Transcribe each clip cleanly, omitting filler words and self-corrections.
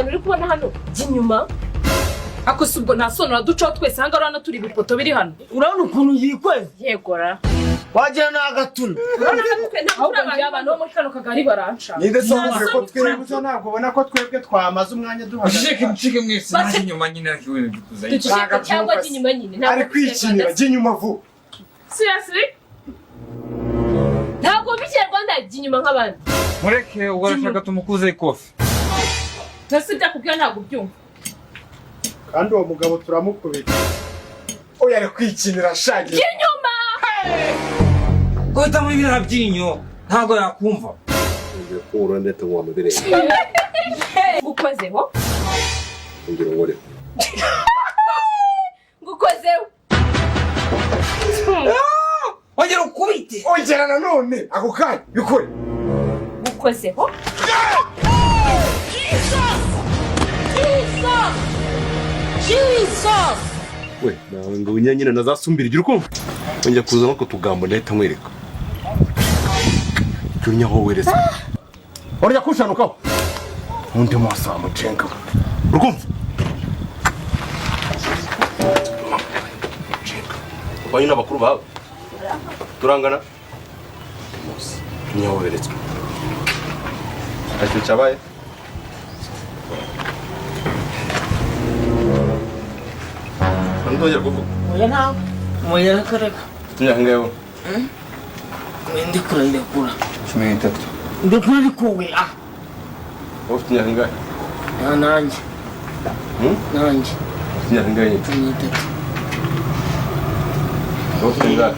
Abantu uri kubona hano, jya inyuma. Ako si ubwo nta soni uraducaho twese ahangaha? Urabona turi ibipoto biri hano. Urabona ukuntu yikweze? Yegora. Wagira ni agatuna. Urabona ko twe ntabwo Ahubwo turi ngiye, abantu. abantu bo muri kano kagari baranca. Ninde se wavuze ko twebwe? Ntabwo ubona ko twebwe twamaze umwanya duhagaze? Muceceke, muceceke mwese, naje inyuma nyine, ariko ibintu bikuzayo. Duceceke cyangwa jya inyuma nyine, ntabwo Ari kwikinira, jya inyuma vuba. Seriously? Ntabwo wumva Ikinyarwanda? Jya inyuma nk'abandi. Mureke, ubwo arashaka tumukuze ikofi. Ntese ibyakubwira ntabwo ubyumva? Kandi uwo mugabo turamukubita. Oya, ari kwikinira shagiye. Jya inyuma. Guhita muri biriya byinyo ntabwo yakumva. Kura ndetse ngo wamubirenge. Ngukozeho. Ongera unkoreho. Ngukozeho. Ongera ukubite. Ongera nanone ako kanya, bikore. Ngukozeho. We nawe ngo unyanyine na za sumbira, igira ukumva ongera kuzamo ako tugambo, ndahita nkwereka icyo unyaho wereza. Urajya kunshanukaho undi munsi wamucenga, urukumva wanyu n'abakuru bawe turangana. Undi munsi unyaho weretswe ntacyo cyabaye. Ndongera kuvuga. Oya, ntawe. Oya, reka, reka. Ufite imyaka ingahe wowe? Ndekura, ndekura. 13. Ndekura ariko we, ah. Wowe ufite imyaka ingahe? Ah, nanjye. Hmm? Nanjye. Ufite imyaka ingahe nyine? 13. Wowe ufite ingahe?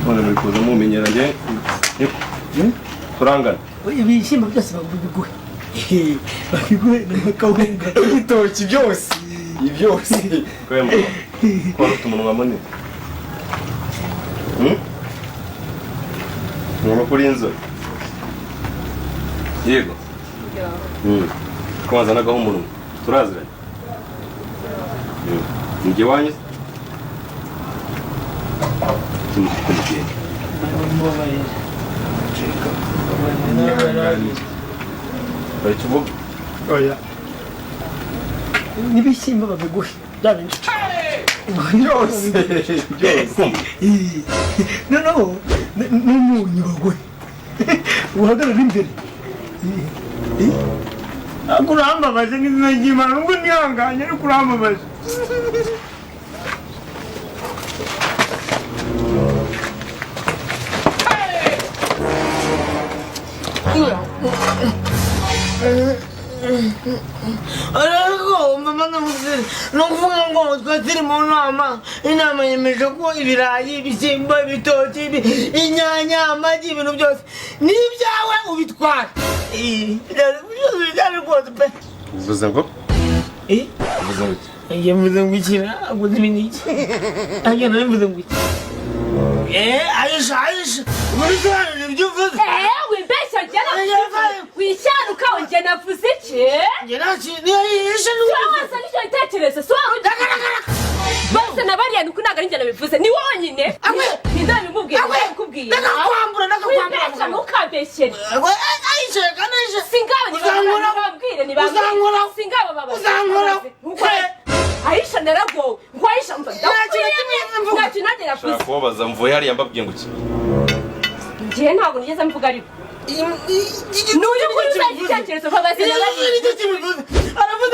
None muri kuza mumenyera njye niko turangana. Oya, ibishyimbo byose babiguhe, babiguhe n'akawunga. Ibitoki byose, byose. Kwemba ko wari ufite umunwa munini. Hmm? Umuntu kuri inzobe, yego. Ko wazanagaho umunwa, turaziranye. Njye iwanyu se? Ikintu kikumugenda. Mbabarira. Bari kivuga. Oya. N'ibishyimbo babiguhe bya bindi. Byose, byose. Noneho n'umunyu baguhe, uhagarara imbere. Ariko urambabaje n'izina ry'Imana, nubwo nihanganye, ariko urambabaje. Ariko mama, navuze ni ukuvuga ngo twari turi mu nama, inama yemeje ko ibirayi, ibishyimbo, ibitoki, inyanya, amagi, ibintu byose ni ibyawe, ubitwara. Byose bijyane rwose pe. Uvuze ngo? Eh? Uvuze ngo iki? Njye mvuze ngo iki? Ntabwo nzi iki ariko nari mvuze ngo iki. Ayisha, Ayisha, muri sobanura ibyo uvuze. Eee, wibeshya, njye navuze wishyanuka, njye navuze iki? Njye nta kintu niyo yishe. Waza nicyo gitekerezo si wari ugiye bose na bariya, nuko ntabwo ari njye nabivuze, ni wowe nyine. Agwe! Ntindabimubwiye. Agwe! Ndabikubwiye. Ndakakwambura, ndakakwambura. Wibeshya, ntukambeshyere. Ayisha, kandi Ayisha. Singabo. Uzankora. Nibambwire, nibambwire. Uzankora. Singabo babaze. Uzankora. Nkuko Aisha naragowe, nkuko Aisha mva. Nta kintu na kimwe mvuga. Ntacyo nanjye navuze. Nshaka kubabaza, mvuye hariya mbabwiye ngo iki? Njye ntabwo nigeze mvuga, ariko n'uyu nguyu uzajya igitekerezo mbabaze na bariya.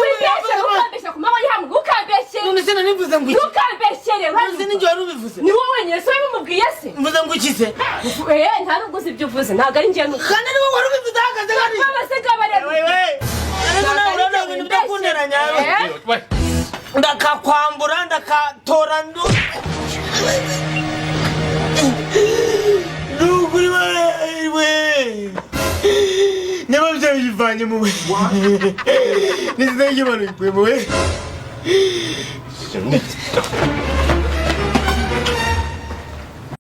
Wibeshya, ntukambeshya ku manywa y'ihangu, ntukambeshyere. None se nanivuze ngo iki? Ntukambeshyere. None se ninjye wari ubivuze? Ni wowe wenyine se wabimubwiye se? Mvuze ngo iki se? Eh, nta nubwo uzi ibyo uvuze, ntabwo ari njye nuko. Kandi ni wowe wari ubivuze ahagaze hariya. Mbabaze ngabariya. Wewe, ariko nawe urabona ibintu byo kunteranya. Eh? Ndakakwambura, ndakatora ndu nukuri wewe, nyamabyeyi bivanye mu we n'izina ry'Imana bikuye mu we.